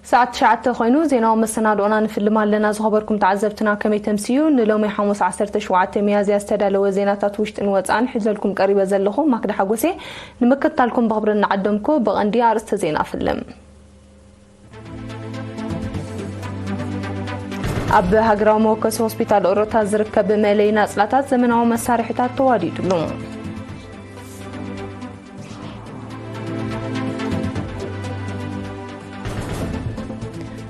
ሰዓት ትሽዓተ ኮይኑ ዜናዊ መሰናድኦና ንፍልም ኣለና። ዝኸበርኩም ተዓዘብትና ከመይ ተምስዩ? ንሎሚ ሓሙስ ዓሰርተ ሸውዓተ ሚያዝያ ዝተዳለወ ዜናታት ውሽጥን ወጻእን ሒዘልኩም ቀሪበ ዘለኹ ማክዳ ሓጎሴ። ንምክትታልኩም ብኽብሪ እናዓደምኩ ብቐንዲ ኣርእስተ ዜና ፍልም። ኣብ ሃገራዊ መወከሲ ሆስፒታል ኦሮታ ዝርከብ መለይ ናጽላታት ዘመናዊ መሳርሒታት ተዋዲዱሉ።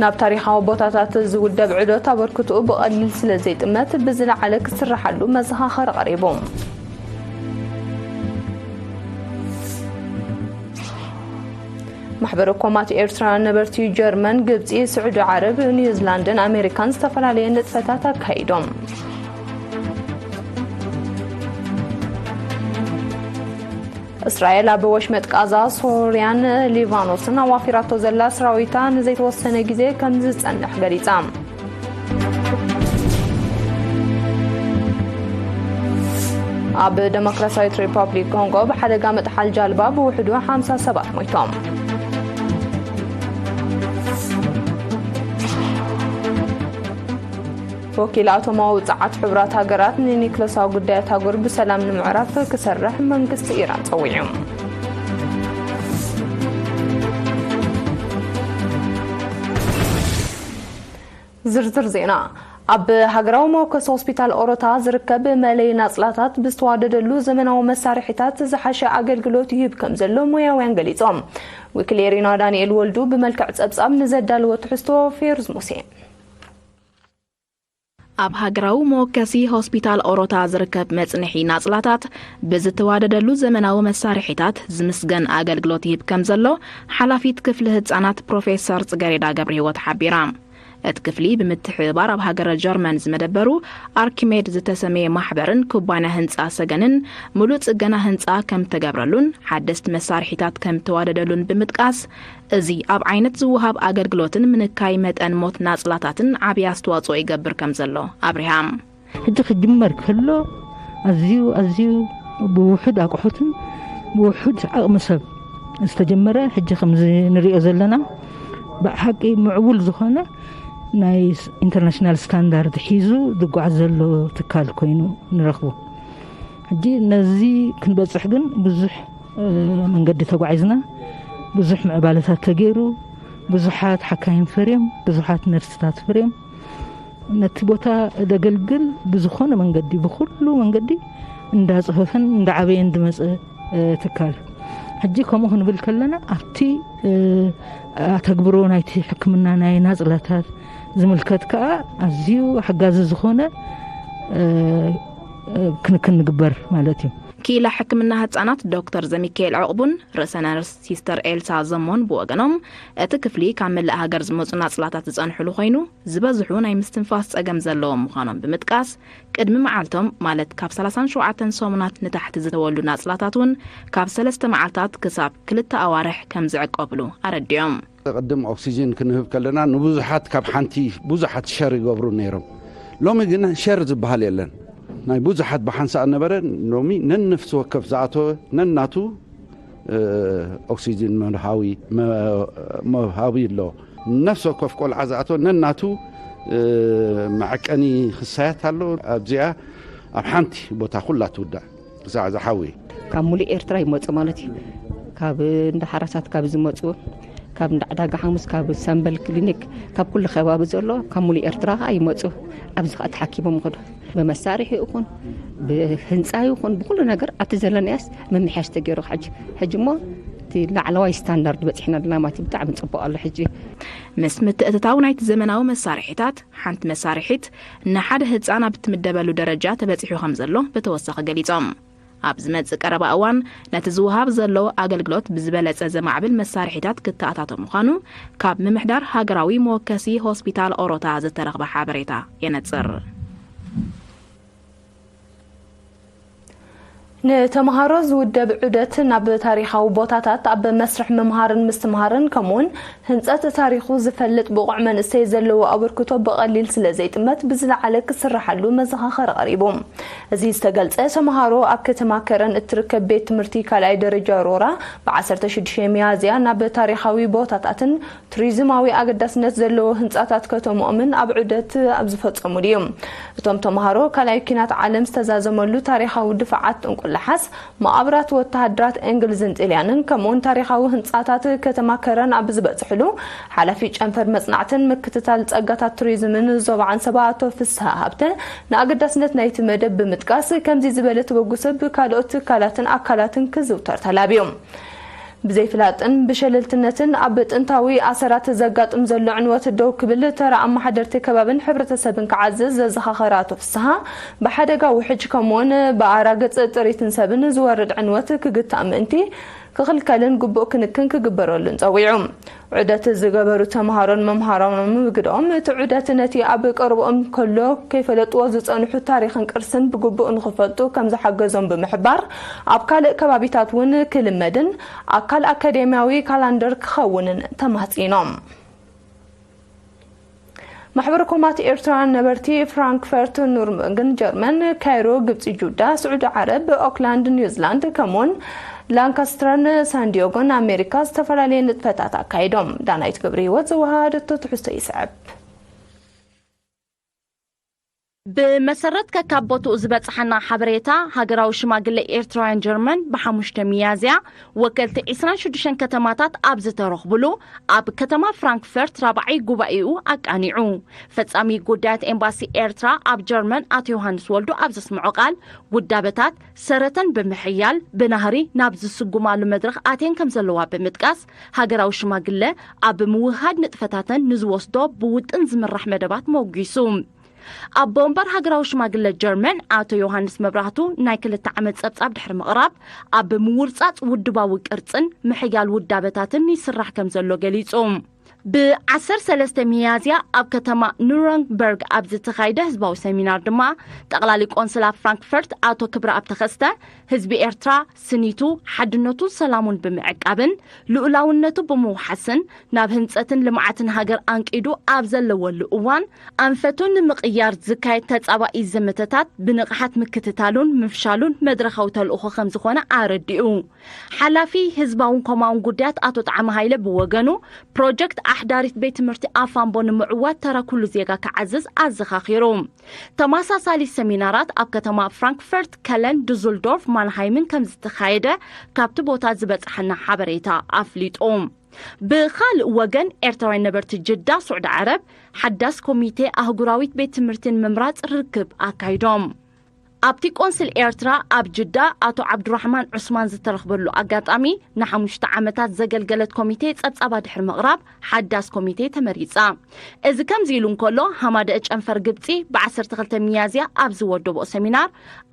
ናብ ታሪኻዊ ቦታታት ዝውደብ ዕዶት ኣበርክትኡ ብቐሊል ስለ ዘይጥመት ብዝለዓለ ክስርሓሉ መዘኻኸሪ ቀሪቡ። ማሕበረ ኮማት ኤርትራውያን ነበርቲ ጀርመን፣ ግብጺ፣ ስዑዲ ዓረብ፣ ኒውዚላንድን ኣሜሪካን ዝተፈላለየ ንጥፈታት ኣካይዶም። እስራኤል ኣብ ወሽመጥ ቃዛ፣ ሶርያን ሊባኖስን ኣዋፊራቶ ዘላ ሰራዊታ ንዘይተወሰነ ግዜ ከም ዝጸንሕ ገሊጻ። ኣብ ደሞክራሲያዊት ሪፓብሊክ ኮንጎ ብሓደጋ መጥሓል ጃልባ ብውሕዱ ሓምሳ ሰባት ሞይቶም። ወኪል ኣቶማዊ ጸዓት ሕቡራት ሃገራት ንኒክለሳዊ ጉዳያት ኣህጉር ብሰላም ንምዕራፍ ክሰርሕ መንግስቲ ኢራን ጸዊዑ። ዝርዝር ዜና። ኣብ ሃገራዊ መወከሲ ሆስፒታል ኦሮታ ዝርከብ መለይ ናጽላታት ብዝተዋደደሉ ዘመናዊ መሳርሒታት ዝሓሸ ኣገልግሎት ይህብ ከም ዘሎ ሞያውያን ገሊጾም። ወኪል ኤሪና ዳንኤል ወልዱ ብመልክዕ ጸብጻብ ንዘዳለወ ትሕዝቶ ፌሩዝ ሙሴ። ኣብ ሃገራዊ መወከሲ ሆስፒታል ኦሮታ ዝርከብ መጽንሒ ናጽላታት ብዝተዋደደሉ ዘመናዊ መሳርሒታት ዝምስገን ኣገልግሎት ይህብ ከም ዘሎ ሓላፊት ክፍሊ ህጻናት ፕሮፌሰር ጽገሬዳ ገብረህይወት ሓቢራ። እቲ ክፍሊ ብምትሕብባር ኣብ ሃገረ ጀርመን ዝመደበሩ ኣርኪሜድ ዝተሰመየ ማሕበርን ኩባንያ ህንጻ ሰገንን ምሉእ ጽገና ህንጻ ከም ተገብረሉን ሓደስቲ መሳርሒታት ከም ተዋደደሉን ብምጥቃስ፣ እዚ ኣብ ዓይነት ዝወሃብ ኣገልግሎትን ምንካይ መጠን ሞት ናጽላታትን ዓቢ ኣስተዋጽኦ ይገብር ከም ዘሎ ኣብሪሃ። ሕጂ ክጅመር ከሎ ኣዝዩ፣ ኣዝዩ ብውሑድ ኣቕሑትን ብውሑድ ዓቕሚ ሰብ ዝተጀመረ፣ ሕጂ ከምዚ ንሪኦ ዘለና ብሓቂ ምዕቡል ዝኾነ ናይ ስ-፣ ኢንተርናሽናል ስታንዳርድ ሒዙ ዝጓዓዝ ዘሎ ትካል ኮይኑ ንረኽቦ። ሕጂ ነዚ ክንበጽሕ ግን ብዙሕ፣ እ፣ መንገዲ ተጓዒዝና፣ ብዙሕ ምዕባለታት ተገይሩ፣ ብዙሓት ሓካይም ፈርዮም፣ ብዙሓት ነርስታት ፈርዮም። ነቲ ቦታ ዘገልግል ብዝኾነ መንገዲ፣ ብኹሉ መንገዲ እንዳጽፈፈን እንዳዓበየን ዝመጸ፣ እ፣ ትካል። ሕጂ ከምኡ ክንብል ከለና፣ ኣብቲ፣ እ፣ ኣተግብሮ ናይቲ ሕክምና ናይ ናጽላታት ዝምልከት ከኣ ኣዝዩ ሓጋዚ ዝኾነ፣ እ፣ እ፣ ክንክን ንግበር ማለት እዩ። ክኢላ ሕክምና ህጻናት ዶክተር ዘሚካኤል ዕቑቡን ርእሰ ነርስ ሲስተር ኤልሳ ዘሞን ብወገኖም፣ እቲ ክፍሊ ካብ መላእ ሃገር ዝመጹ ናጽላታት ዝጸንሕሉ ኮይኑ፣ ዝበዝሑ ናይ ምስትንፋስ ጸገም ዘለዎም ምዃኖም ብምጥቃስ፣ ቅድሚ መዓልቶም፣ ማለት ካብ ሰላሳን ሸውዓተን ሰሙናት ንታሕቲ ዝተወልዱ ናጽላታት እውን ካብ ሰለስተ መዓልታት ክሳብ ክልተ ኣዋርሕ ከም ዝዕቀብሉ ኣረዲኦም። ቅድም ኦክሲጅን ክንህብ ከለና ንብዙሓት ካብ ሓንቲ ብዙሓት ሸር ይገብሩ ነይሮም። ሎሚ ግን ሸር ዝበሃል የለን። ናይ ብዙሓት ብሓንሳእ ነበረ። ሎሚ ነንነፍሲ ወከፍ ዝኣተወ ነናቱ፣ እ፣ ኦክሲጅን መሃዊ፣ መ-፣ መሃዊ ኣሎ። ነፍሲ ወከፍ ቆልዓ ዝኣተወ ነናቱ፣ እ፣ መዐቀኒ ክሳያት ኣሎ። ኣብዚኣ ኣብ ሓንቲ ቦታ ኩላ ትውዳእ። ክሳዕ ዝሓዊ። ካብ ሙሉእ ኤርትራ ይመጹ ማለት እዩ። ካብ እንዳ ሓራሳት ካብ ዝመጹ፣ ካብ እንዳ ዕዳጋ ሓሙስ፣ ካብ ሰምበል ክሊኒክ፣ ካብ ኩሉ ከባቢ ዘሎ፣ ካብ ሙሉእ ኤርትራ ከዓ ይመጹ። ኣብዚ ከዓ ተሓኪሞም ይኸዱ። ብመሳርሒ ይኹን፣ ብህንፃ ይኹን፣ ብኩሉ ነገር ኣብቲ ዘለናያስ ምምሕያሽ ተገይሩ። ሕጂ፣ ሕጂ እሞ እቲ ላዕለዋይ ስታንዳርድ በፂሕና ኣለና ማለት እዩ። ብጣዕሚ ፅቡቅ ኣሎ ሕጂ። ምስ ምትእትታው ናይቲ ዘመናዊ መሳርሒታት፣ ሓንቲ መሳርሒት ንሓደ ህፃን ኣብ እትምደበሉ ደረጃ ተበፂሑ ከም ዘሎ ብተወሳኺ ገሊፆም። ኣብ ዝመጽእ ቀረባ እዋን ነቲ ዝወሃብ ዘሎ ኣገልግሎት ብዝበለጸ ዘማዕብል መሳርሒታት ክተኣታቶ ምዃኑ ካብ ምምሕዳር ሃገራዊ መወከሲ ሆስፒታል ኦሮታ ዝተረኽበ ሓበሬታ የነጽር። ንተምሃሮ ዝውደብ ዑደት ናብ ታሪኻዊ ቦታታት፣ ኣብ መስርሕ ምምሃርን ምስትምሃርን፣ ከምኡውን ህንጸት ታሪኹ ዝፈልጥ ብቑዕ መንእሰይ ዘለዎ ኣበርክቶ ብቐሊል ስለ ዘይጥመት፣ ብዝለዓለ ክስራሓሉ መዘኻኸሪ ቀሪቡ። እዚ ዝተገልጸ፣ ተምሃሮ ኣብ ከተማ ከረን እትርከብ ቤት ትምህርቲ ካልኣይ ደረጃ ሮራ ብ16 ሚያዝያ ናብ ታሪኻዊ ቦታታትን ቱሪዝማዊ ኣገዳስነት ዘለዎ ህንጻታት ከተምኦምን ኣብ ዑደት ኣብ ዝፈጸሙሉ እዩ። እቶም ተምሃሮ ካልኣይ ኲናት ዓለም ዝተዛዘመሉ ታሪኻዊ ድፋዓት ጥንቁላሓስ፣ መቓብራት ወተሃደራት እንግሊዝን ጥልያንን፣ ከምኡውን ታሪኻዊ ህንጻታት ከተማ ከረን ኣብ ዝበጽሕሉ፣ ሓላፊ ጨንፈር መጽናዕትን ምክትታል ጸጋታት ቱሪዝምን ዞባ ዓንሰባ ኣቶ ፍስሃ ሃብተ ንኣገዳስነት ናይቲ መደብ ብምጥቃስ፣ ከምዚ ዝበለ ተበግሶ ብካልኦት ትካላትን ኣካላትን ክዝውተር ተላብዩ። ብዘይፍላጥን ብሸለልትነትን ኣብ ጥንታዊ ኣሰራት ዘጋጥም ዘሎ ዕንወት ደው ክብል፣ ተራ ኣመሓደርቲ ከባብን ሕብረተሰብን ክዓዝዝ ዘዘኻኸረ ኣቶ ፍስሃ፣ ብሓደጋ ውሕጅ ከምኡውን ብኣራግጽ ጥሪትን ሰብን ዝወርድ ዕንወት ክግታእ ምእንቲ ክኽልከልን ግቡእ ክንክን ክግበረሉን ጸዊዑ። ዑደት ዝገበሩ ተምሃሮን መምሃሮምን ብግደኦም፣ እቲ ዑደት ነቲ ኣብ ቀረብኦም ከሎ ከይፈለጥዎ ዝጸንሑ ታሪኽን ቅርስን ብግቡእ ንኽፈልጡ ከም ዝሓገዞም ብምሕባር፣ ኣብ ካልእ ከባቢታት እውን ክልመድን ኣካል ኣካዴምያዊ ካላንደር ክኸውንን ተማህጺኖም። ማሕበር ኮማት ኤርትራውያን ነበርቲ ፍራንክፈርት፣ ኑርምበርግን ጀርመን፣ ካይሮ፣ ግብጺ፣ ጁዳ፣ ስዑዲ ዓረብ፣ ኦክላንድ፣ ኒውዚላንድ፣ ከምኡውን ላንካስተርን ሳንዲዮጎን ኣሜሪካ ዝተፈላለየ ንጥፈታት ኣካይዶም። ዳናይት ገብረ ህይወት ዘወሃደቶ ትሕዝቶ ይስዕብ። ብመሰረት ከካብ ቦትኡ ዝበጽሓና ሓበሬታ፣ ሃገራዊ ሽማግለ ኤርትራውያን ጀርመን ብሓሙሽተ ሚያዝያ ወከልቲ ዕስራን ሽዱሽተን ከተማታት ኣብ ዝተረኽብሉ፣ ኣብ ከተማ ፍራንክፈርት ራብዓይ ጉባኤኡ ኣቃኒዑ። ፈጻሚ ጉዳያት ኤምባሲ ኤርትራ ኣብ ጀርመን ኣቶ ዮሃንስ ወልዱ ኣብ ዘስምዖ ቃል፣ ውዳበታት ሰረተን ብምሕያል ብናህሪ ናብ ዝስጉማሉ መድረኽ ኣትየን ከም ዘለዋ ብምጥቃስ፣ ሃገራዊ ሽማግለ ኣብ ምውህሃድ ንጥፈታተን ንዝወስዶ ብውጥን ዝምራሕ መደባት መጒሱ። ኣቦ ወንበር ሃገራዊ ሽማግለ ጀርመን ኣቶ ዮሃንስ መብራህቱ ናይ ክልተ ዓመት ጸብጻብ ድሕሪ ምቕራብ፣ ኣብ ምውርጻጽ ውድባዊ ቅርጽን ምሕያል ውዳበታትን ይስራሕ ከም ዘሎ ገሊጹ። ብ13 ሚያዝያ ኣብ ከተማ ኑረንበርግ ኣብ ዝተኻየደ ህዝባዊ ሰሚናር ድማ፣ ጠቕላሊ ቆንስላ ፍራንክፈርት ኣቶ ክብረኣብ ተኸስተ፣ ህዝቢ ኤርትራ ስኒቱ፣ ሓድነቱን ሰላሙን ብምዕቃብን ልኡላውነቱ ብምውሓስን፣ ናብ ህንጸትን ልምዓትን ሃገር ኣንቂዱ ኣብ ዘለወሉ እዋን፣ ኣንፈቱ ንምቕያር ዝካየድ ተጻባኢ ዘመተታት ብንቕሓት ምክትታሉን ምፍሻሉን መድረኻዊ ተልእኾ ከም ዝኾነ ኣረዲኡ። ሓላፊ ህዝባውን ኮማውን ጉዳያት ኣቶ ጣዕመ ሃይለ ብወገኑ፣ ፕሮጀክት ኣሕዳሪት ቤት ትምህርቲ ኣፋምቦ ንምዕዋት ተራ ኩሉ ዜጋ ክዓዝዝ ኣዘኻኺሩ። ተመሳሳሊ ሰሚናራት ኣብ ከተማ ፍራንክፈርት፣ ከለን፣ ዱስልዶርፍ፣ ማንሃይምን ከም ዝተኻየደ ካብቲ ቦታ ዝበጽሓና ሓበሬታ ኣፍሊጡ። ብኻልእ ወገን፣ ኤርትራውያን ነበርቲ ጅዳ፣ ስዑዲ ዓረብ፣ ሓዳስ ኮሚቴ ኣህጉራዊት ቤት ትምህርቲ ንምምራጽ ርክብ ኣካይዶም። ኣብቲ ቆንስል ኤርትራ ኣብ ጅዳ ኣቶ ዓብዱራሕማን ዑስማን ዝተረኽበሉ ኣጋጣሚ፣ ንሓሙሽተ ዓመታት ዘገልገለት ኮሚቴ ጸብጻባ ድሕሪ ምቕራብ፣ ሓዳስ ኮሚቴ ተመሪጻ። እዚ ከምዚ ኢሉ እንከሎ፣ ሃማደአ ጨንፈር ግብጺ ብ12 ሚያዝያ ኣብ ዝወደቦ ሰሚናር፣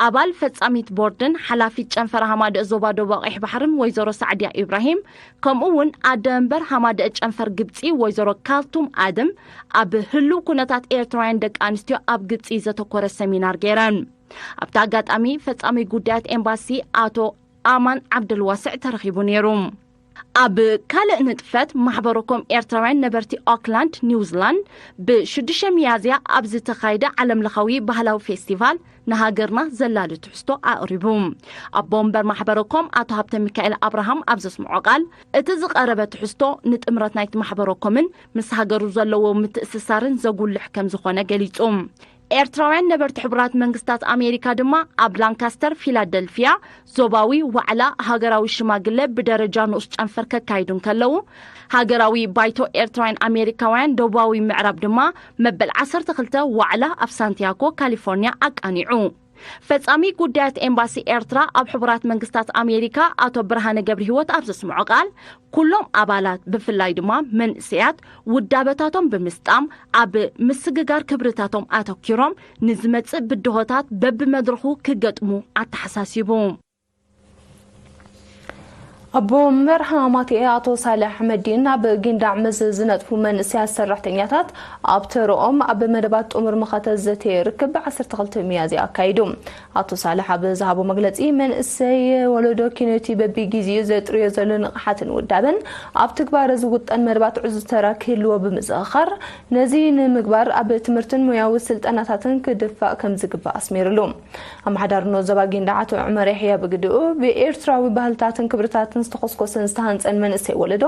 ኣባል ፈጻሚት ቦርድን ሓላፊት ጨንፈር ሃማደአ ዞባ ደቡብ ቀይሕ ባሕርን ወይዘሮ ሳዕድያ ኢብራሂም፣ ከምኡ እውን ኣደ መንበር ሃማደአ ጨንፈር ግብጺ ወይዘሮ ካልቱም ኣደም፣ ኣብ ህሉው ኩነታት ኤርትራውያን ደቂ ኣንስትዮ ኣብ ግብጺ ዘተኮረ ሰሚናር ገይረን። ኣብቲ ኣጋጣሚ፣ ፈጻሚ ጉዳያት ኤምባሲ ኣቶ ኣማን ዓብደልዋስዕ ተረኺቡ ነይሩ። ኣብ ካልእ ንጥፈት፣ ማሕበረኮም ኤርትራውያን ነበርቲ ኦክላንድ፣ ኒውዚላንድ፣ ብ6 ሚያዝያ ኣብ ዝተኻየደ ዓለምለኻዊ ባህላዊ ፌስቲቫል ንሃገርና ዘላሊ ትሕዝቶ ኣቕሪቡ። ኣቦ ወንበር ማሕበረኮም ኣቶ ሃብተ ሚካኤል ኣብርሃም ኣብ ዘስምዖ ቃል፣ እቲ ዝቐረበ ትሕዝቶ ንጥምረት ናይቲ ማሕበረኮምን ምስ ሃገሩ ዘለዎ ምትእስሳርን ዘጉልሕ ከም ዝኾነ ገሊጹ። ኤርትራውያን ነበርቲ ሕቡራት መንግስታት ኣሜሪካ ድማ ኣብ ላንካስተር፣ ፊላደልፊያ፣ ዞባዊ ዋዕላ ሃገራዊ ሽማግለ ብደረጃ ንኡስ ጨንፈር ከካይዱ እንከለዉ፣ ሃገራዊ ባይቶ ኤርትራውያን ኣሜሪካውያን ደቡባዊ ምዕራብ ድማ መበል ዓሰርተ ክልተ ዋዕላ ኣብ ሳንቲያጎ ካሊፎርኒያ ኣቃኒዑ። ፈጻሚ ጉዳያት ኤምባሲ ኤርትራ ኣብ ሕቡራት መንግስታት ኣሜሪካ ኣቶ ብርሃነ ገብረሂወት ኣብ ዘስምዖ ቃል፣ ኩሎም ኣባላት፣ ብፍላይ ድማ መንእሰያት፣ ውዳበታቶም ብምስጣም፣ ኣብ ምስግጋር ክብርታቶም ኣተኪሮም፣ ንዝመጽእ ብድሆታት በብመድረኹ ክገጥሙ ኣተሓሳሲቡ። ኣቦ መንበር ሃማማቴ ኣቶ ሳልሕ ኣሕመዲን ኣብ ጊንዳዕ ምስ ዝነጥፉ መንእሰያት ሰራሕተኛታት ኣብ ተርኦም ኣብ መደባት ጥሙር መኸተ ዘተ ርክብ ዓሰርተ ክልተ ሚያዝያ ኣካይዱ። ኣቶ ሳልሕ ኣብ ዝሃቦ መግለጺ፣ መንእሰይ ወለዶ ኪኖቲ በቢጊዜኡ ዘጥርዮ ዘሎ ንቕሓትን ውዳበን ኣብ ትግባረ ዝውጠን መደባት ዕዙዝ ተራ ክህልዎ ብምዝኽኻር፣ ነዚ ንምግባር ኣብ ትምህርትን ሞያዊ ስልጠናታትን ክድፋእ ከም ዝግባእ ኣስሚርሉ። ኣመሓዳሪ ንኡስ ዞባ ጊንዳዕ ኣቶ ዑመር ያሕያ ብግድኡ፣ ብኤርትራዊ ባህልታትን ክብርታትን ዝተኾስኮሰን ዝተሃንጸን መንእሰይ ወለዶ፣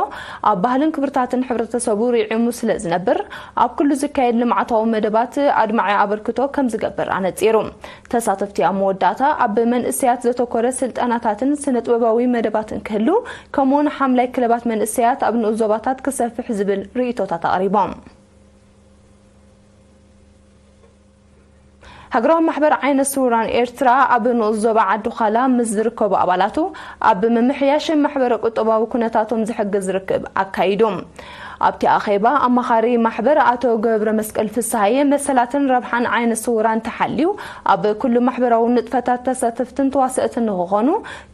ኣብ ባህልን ክብርታትን ሕብረተሰቡ ርዒሙ ስለ ዝነብር፣ ኣብ ኩሉ ዝካየድ ልምዓታዊ መደባት ኣድማዒ ኣበርክቶ ከም ዝገብር ኣነጺሩ። ተሳተፍቲ ኣብ መወዳእታ፣ ኣብ መንእሰያት ዘተኮረ ስልጠናታትን ስነ-ጥበባዊ መደባትን ክህሉ፣ ከምኡውን ሓምላይ ክለባት መንእሰያት ኣብ ንኡስ ዞባታት ክሰፍሕ ዝብል ርእይቶታት ኣቕሪቦም። ሃገራዊ ማሕበር ዓይነ ስውራን ኤርትራ ኣብ ንኡስ ዞባ ዓዲ ዃላ ምስ ዝርከቡ ኣባላቱ ኣብ ምምሕያሽ ማሕበረ ቁጠባዊ ኩነታቶም ዝሕግዝ ርክብ ኣካይዱ። ኣብቲ ኣኼባ ኣማኻሪ ማሕበር ኣቶ ገብረ መስቀል ፍስሃየ፣ መሰላትን ረብሓን ዓይነ ስውራን ተሓልዩ ኣብ ኩሉ ማሕበራዊ ንጥፈታት ተሳተፍትን ተዋሰእትን ንክኾኑ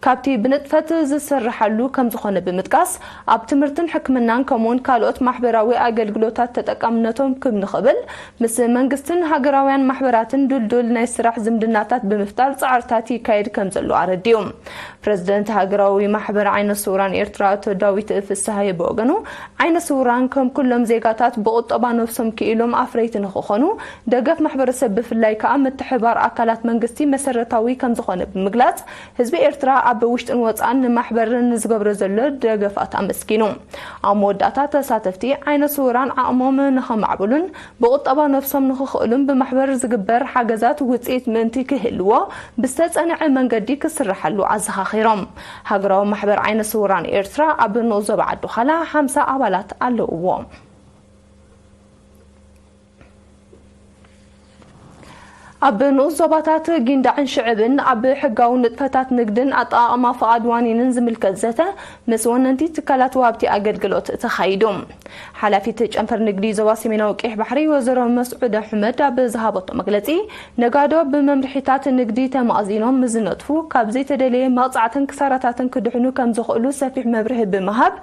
ካብቲ ብንጥፈት ዝስርሓሉ ከም ዝኾነ ብምጥቃስ፣ ኣብ ትምህርትን ሕክምናን ከምኡውን ካልኦት ማሕበራዊ ኣገልግሎታት ተጠቃምነቶም ክብ ንኽብል ምስ መንግስትን ሃገራውያን ማሕበራትን ድልዱል ናይ ስራሕ ዝምድናታት ብምፍጣር ጻዕርታት ይካየድ ከም ዘሎ ኣረዲኡ። ፕረዚደንት ሃገራዊ ማሕበር ዓይነ ስውራን ኤርትራ ኣቶ ዳዊት ፍስሃየ ብወገኑ፣ ዓይነ ስውራን ከም ኩሎም ዜጋታት ብቁጠባ ነብሶም ክኢሎም ኣፍረይቲ ንክኾኑ፣ ደገፍ ማሕበረሰብ ብፍላይ ከኣ ምትሕባር ኣካላት መንግስቲ መሰረታዊ ከም ዝኾነ ብምግላጽ፣ ህዝቢ ኤርትራ ኣብ ውሽጥን ወጻእን ንማሕበር ንዝገብሮ ዘሎ ደገፋት ኣመስጊኑ። ኣብ መወዳእታ ተሳተፍቲ ዓይነ ስውራን ዓቕሞም ንኸማዕብሉን ብቁጠባ ነብሶም ንኽኽእሉን ብማሕበር ዝግበር ሓገዛት ውጽኢት ምእንቲ ክህልዎ ብዝተጸንዐ መንገዲ ክስርሓሉ ኣዘኻኺሮም። ሃገራዊ ማሕበር ዓይነ ስውራን ኤርትራ ኣብ ንኡስ ዞባ ዓዲ ዃላ ሓምሳ ኣባላት ኣለውዎ። ኣብ ንኡስ ዞባታት ጊንዳዕን ሽዕብን ኣብ ሕጋዊ ንጥፈታት ንግድን ኣጠቓቕማ ፍቓድ ዋኒንን ዝምልከት ዘተ ምስ ወነንቲ ትካላት ወሃብቲ ኣገልግሎት ተኻይዱ። ሓላፊት ጨንፈር ንግዲ ዞባ ሰሜናዊ ቀይሕ ባሕሪ ወይዘሮ መስዑድ ኣሕመድ ኣብ ዝሃበቶ መግለጺ፣ ነጋዶ ብመምርሒታት ንግዲ ተማእዚኖም ምስ ዝነጥፉ ካብ ዘይተደለየ መቕጻዕትን ክሳራታትን ክድሕኑ ከም ዝኽእሉ ሰፊሕ መብርሂ ብምሃብ፣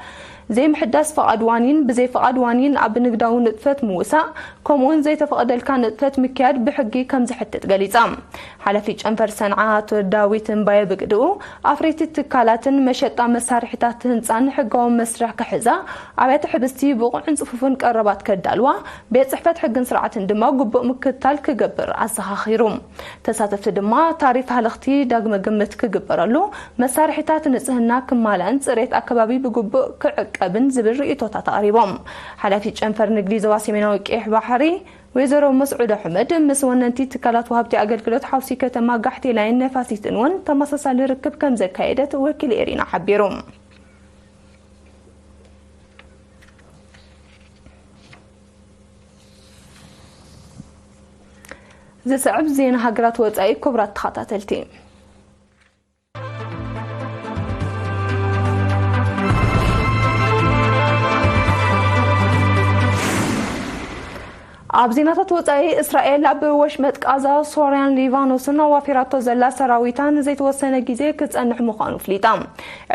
ዘይምሕዳስ ፍቓድ ዋኒን፣ ብዘይ ፍቓድ ዋኒን ኣብ ንግዳዊ ንጥፈት ምውሳእ፣ ከምኡውን ዘይተፈቐደልካ ንጥፈት ምክያድ ብሕጊ ከም ዝሕተት ገሊጻ። ሓላፊ ጨንፈር ሰንዓ ኣቶ ዳዊት እምባየ ብግድኡ፣ ኣፍረይቲ ትካላትን መሸጣ መሳርሒታት ህንጻን ሕጋዊ መስርሕ ክሕዛ፣ ኣብያተ ሕብስቲ ብቑዕን ጽፉፍን ቀረባት ከዳልዋ፣ ቤት ጽሕፈት ሕግን ስርዓትን ድማ ግቡእ ምክትታል ክገብር ኣዘኻኺሩ። ተሳተፍቲ ድማ ታሪፍ ሃለኽቲ ዳግመ ግምት ክግበረሉ፣ መሳርሒታት ንጽህና ክማላእን ጽሬት ኣከባቢ ብግቡእ ክዕቀብን ዝብል ርእይቶታት ኣቕሪቦም። ሓላፊ ጨንፈር ንግዲ ዞባ ሰሜናዊ ቀይሕ ባሕሪ ወይዘሮ መስዑድ ኣሕመድ ምስ ወነንቲ ትካላት ወሃብቲ ኣገልግሎት ሓውሲ ከተማ ጋሕቴላይን ነፋሲትን እውን ተመሳሳሊ ርክብ ከም ዘካየደት ወኪል ኤሪና ሓቢሩ። ዝስዕብ ዜና ሃገራት ወጻኢ ክቡራት ተኸታተልቲ። ኣብ ዜናታት ወጻኢ፣ እስራኤል ኣብ ወሽመጥ ቃዛ፣ ሶርያን ሊባኖስን ኣዋፊራቶ ዘላ ሰራዊታ ንዘይተወሰነ ግዜ ክጸንሕ ምዃኑ ፍሊጣ።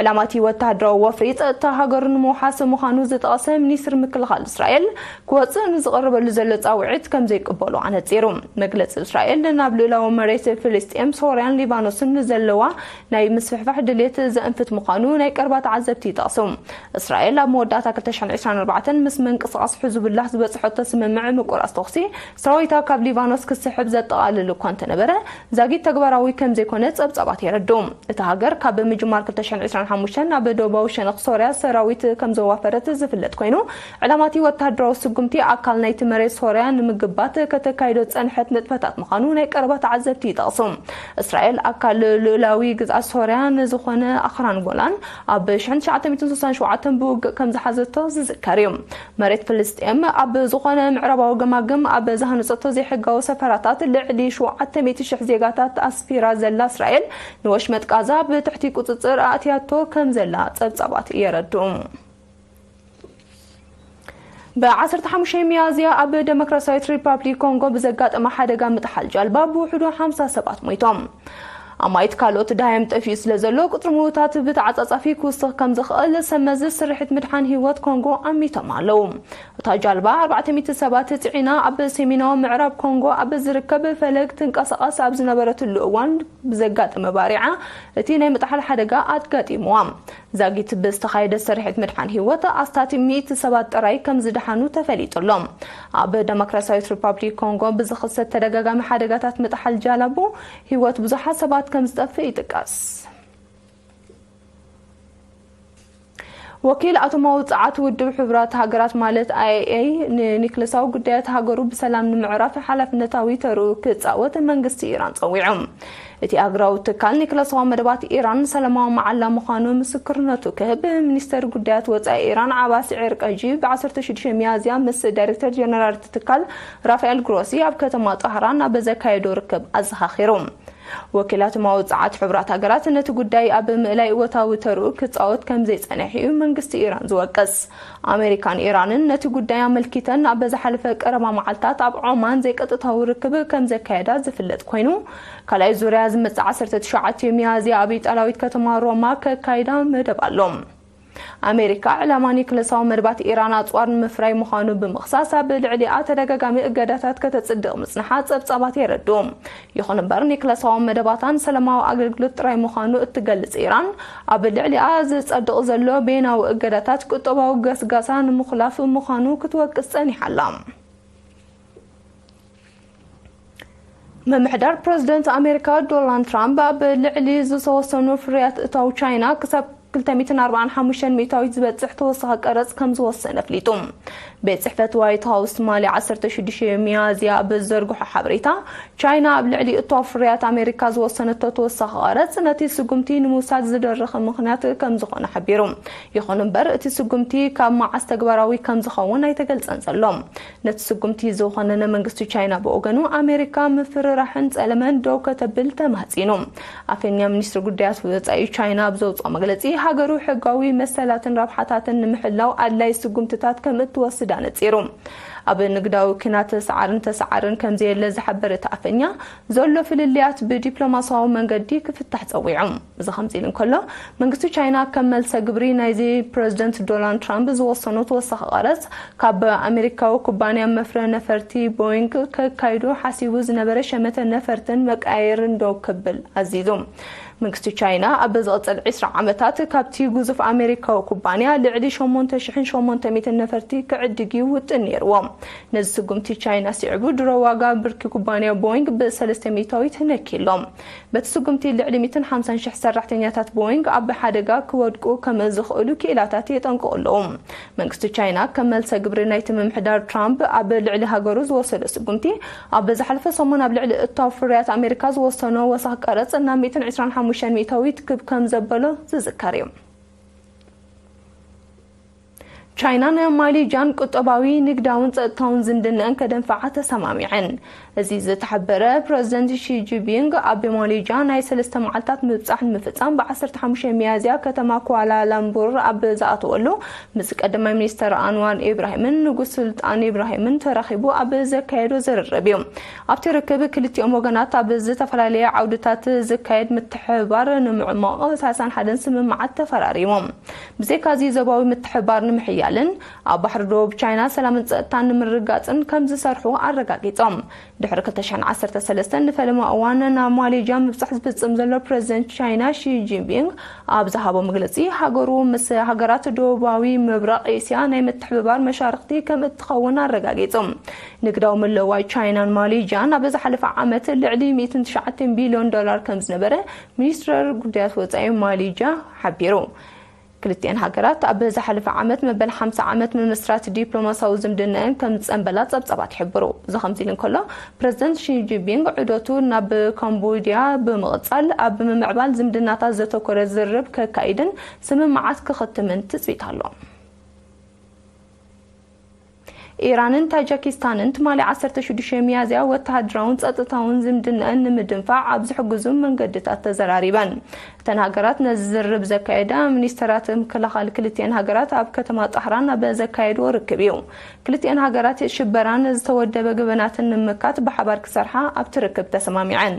ዕላማቲ ወተሃደራዊ ወፍሪ ጸጥታ ሃገሩ ንምውሓስ ምዃኑ ዝጠቐሰ ሚኒስትሪ ምክልኻል እስራኤል፣ ክወጽእ ንዝቐረበሉ ዘሎ ጻውዒት ከም ዘይቅበሎ ኣነጺሩ። መግለጺ እስራኤል ናብ ልኡላዊ መሬት ፍልስጤም፣ ሶርያን ሊባኖስን ንዘለዋ ናይ ምስፍሕፋሕ ድሌት ዘእንፍት ምዃኑ ናይ ቀረባ ተዓዘብቲ ይጠቕሱ። እስራኤል ኣብ መወዳእታ ክልተ ሽሕን ዕስራን ኣርባዕተን ምስ ምንቅስቓስ ሕዝቡላህ ዝበጽሐቶ ስምምዕ ምቁራጽ ተኹሲ ሰራዊታ ካብ ሊባኖስ ክስሕብ ዘጠቓልል እኳ እንተነበረ፣ ዛጊት ተግባራዊ ከም ዘይኮነ ጸብጻባት የረድኡ። እታ ሃገር ካብ ምጅማር ክልተ ሽሕን ዕስራን ሓሙሽተን ናብ ደቡባዊ ሸነኽ ሶርያ ሰራዊት ከም ዘዋፈረት ዝፍለጥ ኮይኑ፣ ዕላማቲ ወተሃደራዊ ስጉምቲ ኣካል ናይቲ መሬት ሶርያ ንምግባት ከተካይዶ ዝጸንሐት ንጥፈታት ምዃኑ ናይ ቀረባ ተዓዘብቲ ይጠቕሱ። እስራኤል ኣካል ልኡላዊ ግዝኣት ሶርያ ንዝኾነ ኣኽራን ጎላን ኣብ ሽሕን ትሽዓተ ሚእትን ስሳን ሸውዓተን ብውግእ ከም ዝሓዘቶ ዝዝከር እዩ። መሬት ፍልስጤም ኣብ ዝኾነ ምዕራባዊ ገማግም ኣብ ዝሃነጸቶ ዘይሕጋዊ ሰፈራታት ልዕሊ ሸውዓተ ሚእቲ ሽሕ ዜጋታት ኣስፊራ ዘላ እስራኤል፣ ንወሽመጥ ቃዛ ብትሕቲ ቁጽጽር ኣእትያቶ ከም ዘላ ጸብጻባት የረድኡ። ብዓሰርተ ሓሙሽተ ሚያዝያ ኣብ ደሞክራሲያዊት ሪፓብሊክ ኮንጎ ብዘጋጠመ ሓደጋ ምጥሓል ጃልባ ብውሕዱ ሓምሳ ሰባት ሞይቶም። ኣማኢት ካልኦት ደሃዮም ጠፊኡ ስለ ዘሎ፣ ቁጽሪ ምዉታት ብተዓጻጻፊ ክውስኽ ከም ዝኽእል ሰብ መዚ ስርሒት ምድሓን ህይወት ኮንጎ ኣሚቶም ኣለዉ። እታ ጃልባ ኣርባዕተ ሚእቲ ሰባት ጽዒና ኣብ ሰሜናዊ ምዕራብ ኮንጎ ኣብ ዝርከብ ፈለግ ትንቀሳቐስ ኣብ ዝነበረትሉ እዋን ብዘጋጠመ ባርዓ እቲ ናይ ምጥሓል ሓደጋ ኣጋጢምዋ። ዛጊት ብዝተኻየደ ስርሒት ምድሓን ህይወት ኣስታት ሚእቲ ሰባት ጥራይ ከም ዝደሓኑ ተፈሊጡ ኣሎ። ኣብ ደሞክራሲያዊት ሪፓብሊክ ኮንጎ ብዝኽሰት ተደጋጋሚ ሓደጋታት ምጥሓል ጃላቡ ህይወት ብዙሓት ሰባት ከም ዝጠፍእ ይጥቀስ። ወኪል ኣቶማዊ ጸዓት ውድብ ሕቡራት ሃገራት ማለት ኣይ ኤ ኤ ንኒክለሳዊ ጉዳያት ሃገሩ ብሰላም ንምዕራፍ ሓላፍነታዊ ተርኡ ክጻወት መንግስቲ ኢራን ጸዊዑ። እቲ ኣህጉራዊ ትካል ኒክለሳዊ መደባት ኢራን ሰላማዊ መዓላ ምዃኑ ምስክርነቱ ክህብ ሚኒስተር ጉዳያት ወጻኢ ኢራን ዓባስ ዒርቀጂ ብ ዓሰርተ ሽዱሽተ ሚያዝያ ምስ ዳይሬክተር ጀነራል እቲ ትካል ራፋኤል ግሮሲ ኣብ ከተማ ጣህራን ኣብ ዘካየዶ ርክብ ኣዘኻኺሩ። ወኪላት ማውጻዓት ሕቡራት ሃገራት ነቲ ጉዳይ ኣብ ምእላይ እወታዊ ተርኡ ክጻወት ከም ዘይጸንሕ እዩ መንግስቲ ኢራን ዝወቅስ። ኣሜሪካን ኢራንን ነቲ ጉዳይ ኣመልኪተን ኣብ ዝሓለፈ ቀረባ መዓልታት ኣብ ዖማን ዘይቀጥታዊ ርክብ ከም ዘካየዳ ዝፍለጥ ኮይኑ፣ ካልኣይ ዙርያ ዝመጽእ ዓሰርተ ትሽዓተ ሚያዝያ ኣብ ኢጣልያዊት ከተማ ሮማ ከካይዳ መደብ ኣሎ። ኣሜሪካ ዕላማ ኒክለሳዊ መደባት ኢራን ኣጽዋር ንምፍራይ ምዃኑ ብምኽሳስ፣ ኣብ ልዕሊኣ ተደጋጋሚ እገዳታት ከተጽድቕ ምጽንሓ ጸብጻባት የረድኡ። ይኹን እምበር፣ ኒክለሳዊ መደባታን ሰላማዊ ኣገልግሎት ጥራይ ምዃኑ እትገልጽ ኢራን፣ ኣብ ልዕሊኣ ዝጸድቕ ዘሎ ቤናዊ እገዳታት ቁጠባዊ ገስጋሳ ንምኹላፍ ምዃኑ ክትወቅስ ጸኒሓ ኣላ። ምምሕዳር ፕረዚደንት ኣሜሪካ ዶናልድ ትራምፕ ኣብ ልዕሊ ዝተወሰኑ ፍርያት እታው ቻይና ክሳብ ክልተ ሚእትን ኣርባዓን ሓሙሽተን ሚእታዊት ዝበጽሕ ተወሳኺ ቀረጽ ከም ዝወሰነ ኣፍሊጡ። ቤት ጽሕፈት ዋይት ሃውስ ትማሊ ዓሰርተ ሽዱሽተ ሚያዝያ ኣብ ዘርግሖ ሓበሬታ፣ ቻይና ኣብ ልዕሊ እታው ፍርያት ኣሜሪካ ዝወሰነቶ ተወሳኺ ቀረጽ ነቲ ስጉምቲ ንምውሳድ ዝደረኸ ምኽንያት ከም ዝኾነ ሓቢሩ። ይኹን እምበር፣ እቲ ስጉምቲ ካብ መዓስ ተግባራዊ ከም ዝኸውን ኣይተገልጸን ዘሎ። ነቲ ስጉምቲ ዝኾነነ መንግስቲ ቻይና ብወገኑ፣ ኣሜሪካ ምፍርራሕን ጸለመን ደው ከተብል ተማህጺኑ። ኣፈኛ ሚኒስትሪ ጉዳያት ወጻኢ ቻይና ኣብ ዘውጽኦ መግለጺ፣ ሃገሩ ሕጋዊ መሰላትን ረብሓታትን ንምሕላው ኣድላይ ስጉምትታት ከም እትወስድ ኣነጺሩ። ኣብ ንግዳዊ ኲናት ሰዓርን ተሰዓርን ከም ዘየለ ዝሓበረ እቲ ኣፈኛ፣ ዘሎ ፍልልያት ብዲፕሎማሲያዊ መንገዲ ክፍታሕ ጸዊዑ። እዚ ከምዚ ኢሉ እንከሎ፣ መንግስቲ ቻይና ከም መልሰ ግብሪ ናይዚ ፕረዚደንት ዶናልድ ትራምፕ ዝወሰኖ ተወሳኺ ቀረጽ፣ ካብ ኣሜሪካዊ ኩባንያ መፍረ ነፈርቲ ቦይንግ ከካይዶ ሓሲቡ ዝነበረ ሸመተ ነፈርትን መቀያየርን ደው ክብል ኣዚዙ። መንግስቲ ቻይና ኣብ ዝቕጽል ዕስራ ዓመታት ካብቲ ግዙፍ ኣሜሪካዊ ኩባንያ ልዕሊ ሸሞንተ ሽሕን ሸሞንተ ሚእትን ነፈርቲ ክዕድግ እዩ ውጥን ነይርዎ። ነዚ ስጉምቲ ቻይና ስዒቡ ድሮ ዋጋ ብርኪ ኩባንያ ቦይንግ ብሰለስተ ሚእታዊት ነኪ ኣሎ። በቲ ስጉምቲ ልዕሊ ሚእትን ሓምሳን ሽሕ ሰራሕተኛታት ቦይንግ ኣብ ሓደጋ ክወድቁ ከም ዝኽእሉ ክኢላታት የጠንቅቑ ኣለዉ። መንግስቲ ቻይና ከም መልሰ ግብሪ ናይቲ ምምሕዳር ትራምፕ ኣብ ልዕሊ ሃገሩ ዝወሰዶ ስጉምቲ፣ ኣብ ዝሓለፈ ሰሙን ኣብ ልዕሊ እታው ፍርያት ኣሜሪካ ዝወሰኖ ወሳኺ ቀረጽ ናብ ሚእትን ዕስራን ሓሙሽተን ሚእታዊት ክብ ከም ዘበሎ ዝዝከር እዩ። ቻይናን ማሌዥያን ቁጠባዊ፣ ንግዳውን ጸጥታውን ዝምድናኣን ከደንፍዓ ተሰማሚዐን። እዚ ዝተሓበረ ፕረዚደንት ሺ ጂንፒንግ ኣብ ማሌዥያ ናይ ሰለስተ መዓልታት ምብጻሕ ንምፍጻም ብ ዓሰርተ ሓሙሽተ ሚያዝያ ከተማ ኳላላምቡር ኣብ ዝኣተወሉ፣ ምስ ቀዳማይ ሚኒስተር ኣንዋር ኢብራሂምን ንጉስ ሱልጣን ኢብራሂምን ተራኺቡ ኣብ ዘካየዶ ዝርርብ እዩ። ኣብቲ ርክብ ክልቲኦም ወገናት ኣብ ዝተፈላለየ ዓውድታት ዝካየድ ምትሕብባር ንምዕማቕ ሰላሳን ሓደን ስምምዓት ተፈራሪሞም። ብዘይካዚ ዞባዊ ምትሕብባር ንምሕያልን ኣብ ባሕሪ ደቡብ ቻይና ሰላምን ጸጥታን ንምርግጋጽን ከም ዝሰርሑ ኣረጋጊጾም። ድሕሪ ክልተ ሽሕን ዓሰርተ ሰለስተን ንፈለማ እዋን ናብ ማሌዥያ ምብጻሕ ዝፍጽም ዘሎ ፕረዚደንት ቻይና ሺ ጂንፒንግ ኣብ ዝሃቦ መግለጺ፣ ሃገሩ ምስ ሃገራት ደቡባዊ ምብራቕ ኤስያ ናይ ምትሕብባር መሻርኽቲ ከም እትኸውን ኣረጋጊጹ። ንግዳዊ ምልውዋጥ ቻይናን ማሌዥያን ኣብ ዝሓለፈ ዓመት ልዕሊ ሚእትን ትሽዓተን ቢልዮን ዶላር ከም ዝነበረ ሚኒስትር ጉዳያት ወጻኢ ማሌዥያ ሓቢሩ። ክልቲኣን ሃገራት ኣብ ዝሓለፈ ዓመት መበል ሓምሳ ዓመት ምምስራት ዲፕሎማሲያዊ ዝምድናኣን ከም ዝጸንበላ ጸብጻባት ይሕብሩ። እዚ ከምዚ ኢሉ እንከሎ፣ ፕረዚደንት ሺ ጂንፒንግ ዑደቱ ናብ ካምቦድያ ብምቕጻል፣ ኣብ ምምዕባል ዝምድናታት ዘተኮረ ዝርርብ ከካይድን ስምምዓት ክኽትምን ትጽቢት ኣሎ። ኢራንን ታጃኪስታንን ትማሊ ዓሰርተ ሽዱሽተ ሚያዝያ ወተሃደራውን ጸጥታውን ዝምድናኣን ንምድንፋዕ ኣብ ዝሕግዙ መንገድታት ተዘራሪበን። እተን ሃገራት ነዚ ዝርርብ ዘካየዳ ሚኒስተራት ምክልኻል ክልቲኤን ሃገራት ኣብ ከተማ ጣህራን ኣብ ዘካየድዎ ርክብ እዩ። ክልቲኤን ሃገራት ሽበራን ዝተወደበ ገበናትን ንምምካት ብሓባር ክሰርሓ ኣብቲ ርክብ ተሰማሚዐን።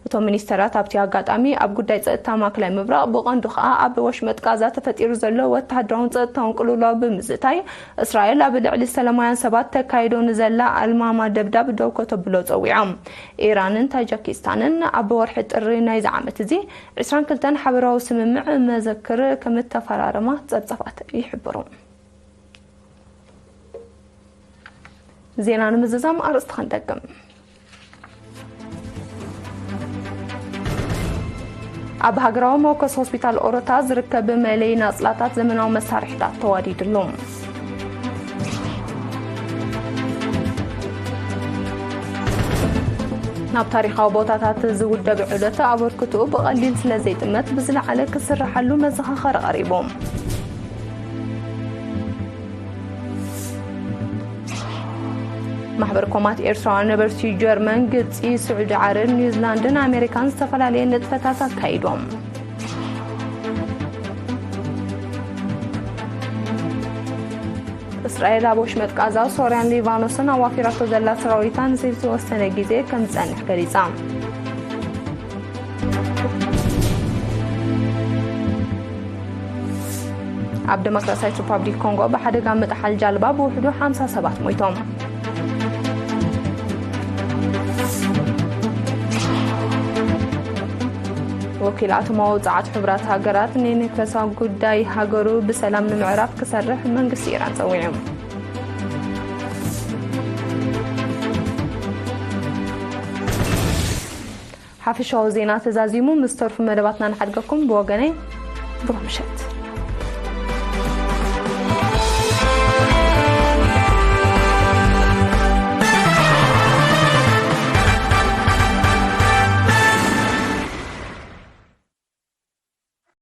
እቶም ሚኒስተራት ኣብቲ ኣጋጣሚ ኣብ ጉዳይ ጸጥታ ማእከላይ ምብራቕ፣ ብቐንዱ ከኣ ኣብ ወሽመጥ ጋዛ ተፈጢሩ ዘሎ ወተሃደራውን ጸጥታውን ቅልውላው ብምዝታይ፣ እስራኤል ኣብ ልዕሊ ሰላማውያን ሰባት ተካይዶ ንዘላ ኣልማማ ደብዳብ ደው ከተብሎ ጸዊዖም። ኢራንን ታጃኪስታንን ኣብ ወርሒ ጥሪ ናይዚ ዓመት እዚ ዕስራን ክልተን ሓበራዊ ስምምዕ መዘክር ከም እተፈራረማ ጸብጻባት ይሕብሩ። ዜና ንምዝዛም ኣርእስቲ ክንደግም። ኣብ ሃገራዊ መወከሲ ሆስፒታል ኦሮታ ዝርከብ መእለዪ ናጽላታት ዘመናዊ መሳርሒታት ተዋዲድሉ። ናብ ታሪኻዊ ቦታታት ዝውደብ ዑደት ኣበርክትኡ ብቐሊል ስለ ዘይጥመት ብዝለዓለ ክስርሓሉ መዘኻኸሪ ቀሪቡ። ማሕበር ኮማት ኤርትራውያን ነበርቲ ጀርመን፣ ግብጺ፣ ስዑዲ ዓረብ፣ ኒውዚላንድን ኣሜሪካን ዝተፈላለየ ንጥፈታት ኣካይዶም። እስራኤል ኣብ ወሽመጥ ቃዛ፣ ሶርያን ሊባኖስን ኣዋፊራቶ ዘላ ሰራዊታ ንዝተወሰነ ግዜ ከም ዝጸንሕ ገሊጻ። ኣብ ዲሞክራሲያዊት ሪፓብሊክ ኮንጎ ብሓደጋ ምጥሓል ጃልባ ብውሕዱ ሓምሳ ሰባት ሞይቶም። ወኪል ኣቶማዊ ውጽዓት ሕቡራት ሃገራት ንኤንኤክስ ኣብ ጉዳይ ሃገሩ ብሰላም ንምዕራፍ ክሰርሕ መንግስቲ ኢራን ጸዊዑ። ሓፈሻዊ ዜና ተዛዚሙ ምስ ተርፉ መደባትና ንሓድገኩም። ብወገነይ ብሩኽ ምሸት።